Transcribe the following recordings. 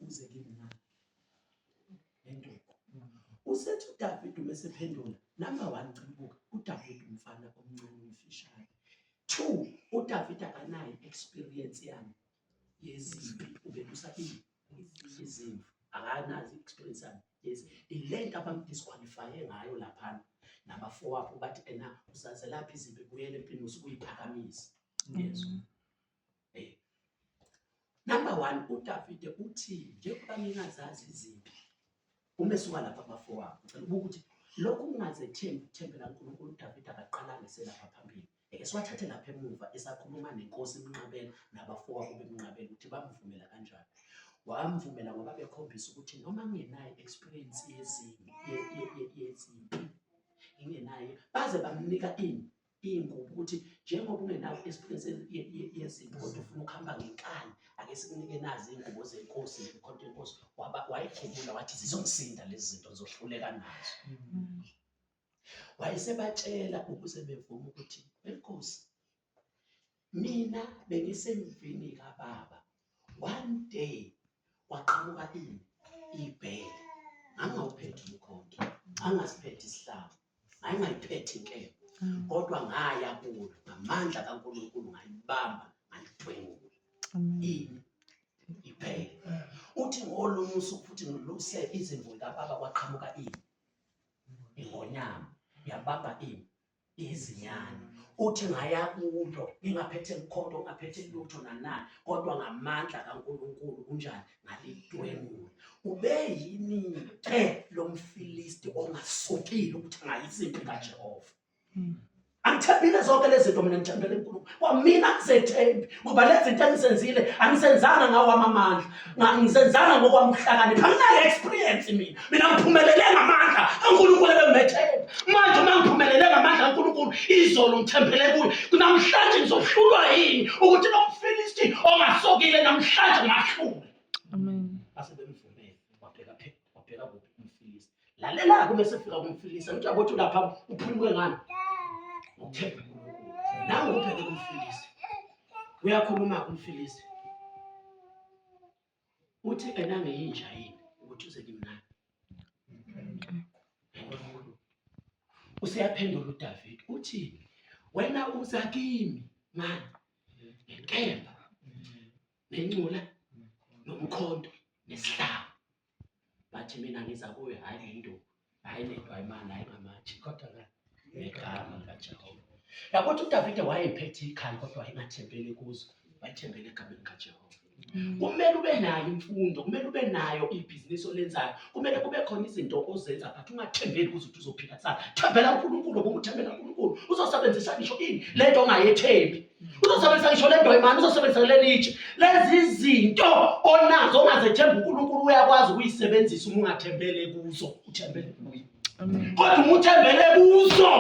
Uze kimi ngani? Ngenduku. Usethi uDavid uma esephendula, number one cimbuka, uDavid umfana omncane omfishane. Two, uDavid akanayo experience yani yezimpi, ubelusa ini? Izimvu. Akanazi experience yani yezi. Ilento abamdisqualifye ngayo laphana nabafowabo bathi ena usazelaphi izimpi buyele empini usukuyiphakamisa. Yezwa. Eh. Number 1 uDavide uthi njengoba ngingazazi izimpi uma esuka lapha abafowabo ngicela ubuka ukuthi lokhu kungazethembi ukuthembela uNkulunkulu uDavide akaqalanga eselapha phambili eke siwathathe lapha emuva esakhuluma nenkosi imnqabela nabafowabo bemnqabela ukuthi bamvumela kanjani wamvumela ngoba bekhombisa ukuthi noma ngingenayo experience yezimpi yezimpi ngingenayo baze bamnika ini iy'ngubo ukuthi njengoba ungenayo i-experience yezinto kodwa ufuna ukuhamba ngenkani ake sikunike nazi iy'ngubo zenkosi nemikhonto yenkosi wayikhumula wathi zizongisinda lezi zinto ngizohluleka nazo wayesebatshela ukuze bevume ukuthi wenkosi mina bengisemvini kababa one day kwaqhamuka ini ibhele ngangawuphethe umkhonto ngangasiphethe isihlangu ngayingayiphethe inkemba kodwa ngaya kulo ngamandla kaNkulunkulu ngayibamba ngalidwengula ini ibhele uthi ngolunye usuku futhi ngiluse izimvu kababa kwaqhamuka ini ingonyama yabamba ini izinyane uthi ngaya kulo ngingaphethe mkhonto ngingaphethe lutho nanani kodwa ngamandla kaNkulunkulu kunjani ngalidwengula ube yini ke lo mfilisti ongasukile ukuthi angayisa impi kaJehova Angithembile zonke lezi zinto mina ngithembele uNkulunkulu. Kwamina angisethembi ngoba lezi zinto engisenzile angisenzanga ngawo amandla. Ngisenzanga ngokwami ukuhlakanipha. Anginayo experience mina. Mina ngiphumelele ngamandla kaNkulunkulu ebengimethemba. Manje uma ngiphumelele ngamandla kaNkulunkulu izolo ngithembele kuye. Namhlanje ngizohlulwa yini ukuthi lo mFilisti ongasokile namhlanje ngahlula. Amen. Base bemvumela wabheka wabheka kuphi umFilisti. Lalela-ke uma esefika kumfilisa ngithi uyabona ukuthi ulapha uphulukwe ngani ngokuthemba uNkulunkulu. Nangu ubheke kumfilisi uyakhuluma-ke umfilisi uthi ena ngiyinja yini ukuthi uze kimi nani useyaphendula uDavid uthi wena uza kimi ngani ngenkemba nencula nomkhonto nesihlaba bathi mina ngiza kuwe hhayi ngenduku hhayi nendwayimana hhayi ngamatshe kodwa ngegama likaJehova yabo ukuthi uDavide wayephethe ikhali kodwa wayengathembeli kuzo wayethembele egameni likaJehova kumele ube nayo imfundo kumele ube nayo ibhizinisi olenzayo kumele kube khona izinto ozenza but ungathembeli kuze ukuthi uzophila kusasa thembela uNkulunkulu ngoba uthembela uNkulunkulu uzosebenzisa ngisho ini le nto ongayethembi uzosebenzisa ngisho le nto imali uzosebenzisa lelitshe lezi zinto onazo ongazethemba uNkulunkulu uyakwazi ukuyisebenzisa uma ungathembele kuzo uthembele kuye kodwa uma uthembele kuzo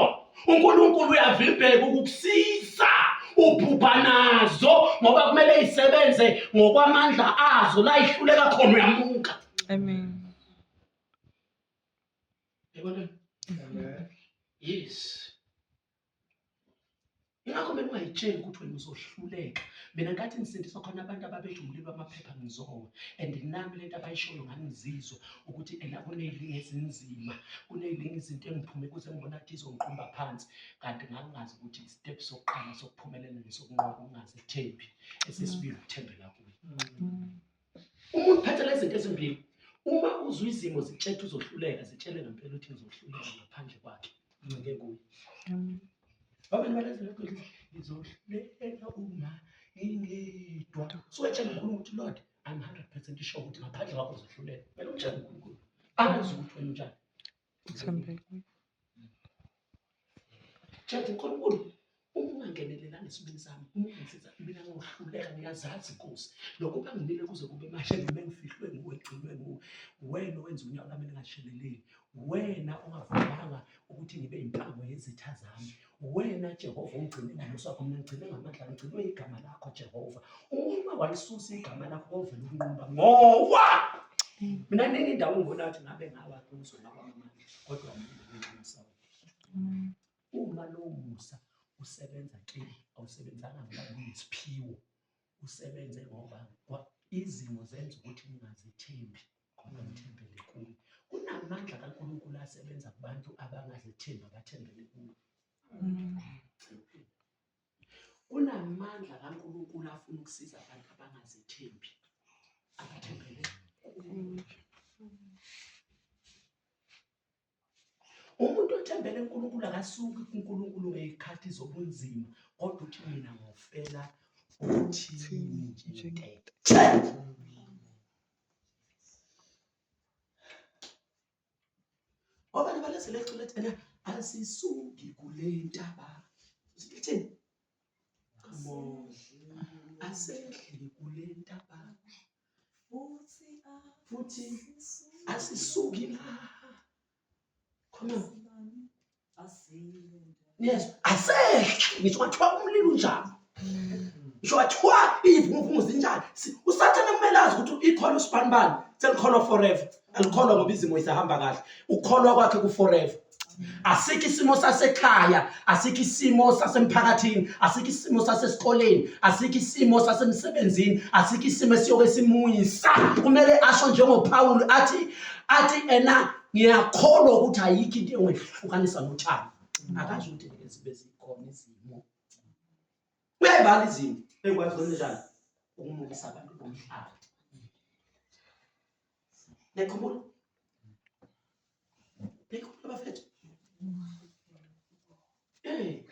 uNkulunkulu uyavimbeka ukukusiza ubhubha nazo ngoba kumele isebenze ngokwamandla azo la ihluleka khona uyamuka amen yabona amen yes Ingakho kumele ungayitsheli ukuthi wena uzohluleka. Mina nkathi ngisindiswa khona abantu ababethi umlilo wamaphepha ngizowa and nami lento abayishoyo ngangizizwa ukuthi ena kuney'linga ezinzima, kuney'linga izinto engiphume kuze ngibona ukuthi izongiqumba phansi kanti ngangingazi ukuthi istep sokuqala sokuphumelela nesokunqoba ukungazethembi, esesibili ukuthembela kuye. Umuntu phethe lezi zinto ezimbili uma uzwa izimo zikutshela ukuthi uzohluleka zitshele ngempela ukuthi ngizohluleka ngaphandle kwakhe ncike kuye Abantu balezi lokho ngizohluleka uma ngingedwa. So etshela uNkulunkulu ukuthi Lord, I'm 100% sure ukuthi ngaphandle kwakho uzohluleka. Kumele umtshele uNkulunkulu. Azi ukuthi wena unjani. Uthembeke. Tshela uNkulunkulu uma ungangenelelanga esimeni sami, uma ungangisiza mina ngohluleka ngiyazazi Nkosi. Lokho kanginike kuze kube manje ngime ngifihlwe nguwe ngigcinwe nguwe. Wena owenza unyawo lami lingasheleleli. Wena ongavumanga ukuthi ngibe impango yezitha zami. Wena Jehova ungigcine ngomusa wakho, mina ngigcine ngamandla, ngigcinwe igama lakho Jehova. Uma walisusa igama lakho kovela ukunqumba ngowa. Mina ningi indawo engibona ukuthi ngabe ngawa kuzo ngakwamamandla kodwa mina ngenxa yomusa wakho. Uma lowo musa usebenza kimi awusebenzanga ngoba nginesiphiwo usebenze ngoba Izimo zenza ukuthi ningazethembi kodwa nithembele kuye. Kunamandla kaNkulunkulu asebenza kubantu abangazethembi abathembele kuye. Kunamandla kaNkulunkulu afuna ukusiza abantu abangazethembi abathembele kuye. Umuntu othembele kuNkulunkulu akasuki kuNkulunkulu ngey'khathi zobunzima kodwa uthi mina ngofela ukuthini njengentethe. Ngoba nibalezi leculo ethi ena asisuki kule ntaba. Lithini? Come on. Asehli kule ntaba. Futhi asisuki la. Come on. Yes, asehli ngisho kwathiwa umlilo unjani. Ngisho kwathiwa iy'vunguvungu zinjani. USathane kumele azi ukuthi ikholwa usibanibani selikholwa forever. Alikholwa ngoba izimo isahamba kahle. Ukukholwa kwakhe ku-forever. Asikho isimo sasekhaya, asikho isimo sasemphakathini, asikho isimo sasesikoleni, asikho isimo sasemsebenzini, asikho isimo esiyoke simuyisa. Kumele asho njengoPawulu athi athi ena ngiyakholwa ukuthi ayikho into engehlukanisa nothando. Akazi ukuthi ngeke zibe zikhona izimo. Uyayibala izimo eyikwazi kwenza njani ukumukisa abantu bomhlaba. Niyakhumbula? Niyakhumbula bafethu? Eh.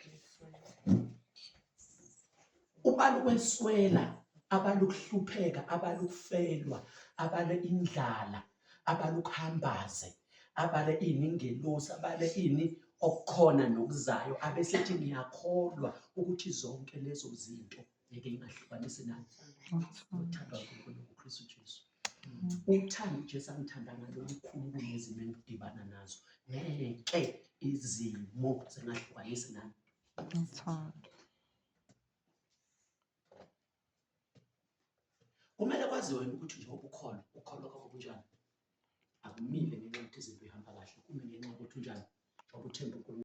Ubala ukweswela, abala ukuhlupheka, abala ukufelwa, abala indlala, abala ukuhambaze, abale ini ingelosi, abale ini okukhona nokuzayo, abesethi ngiyakholwa ukuthi zonke lezo zinto ngeke ingahlukanise nani uthando kaNkulunkulu ngoKristu Jesu. Uthando uJesu angithanda ngalo lukhulu kunezimo engidibana nazo. Ngeke izimo zingahlukanise nani. Uthando. Kumele kwaziwe wena ukuthi njengoba ukholwa, ukholwa kwakho kunjani. Akumile ngenxa yokuthi izinto ihamba kahle, kume ngenxa yokuthi unjani. Njengoba uthemba uNkulunkulu.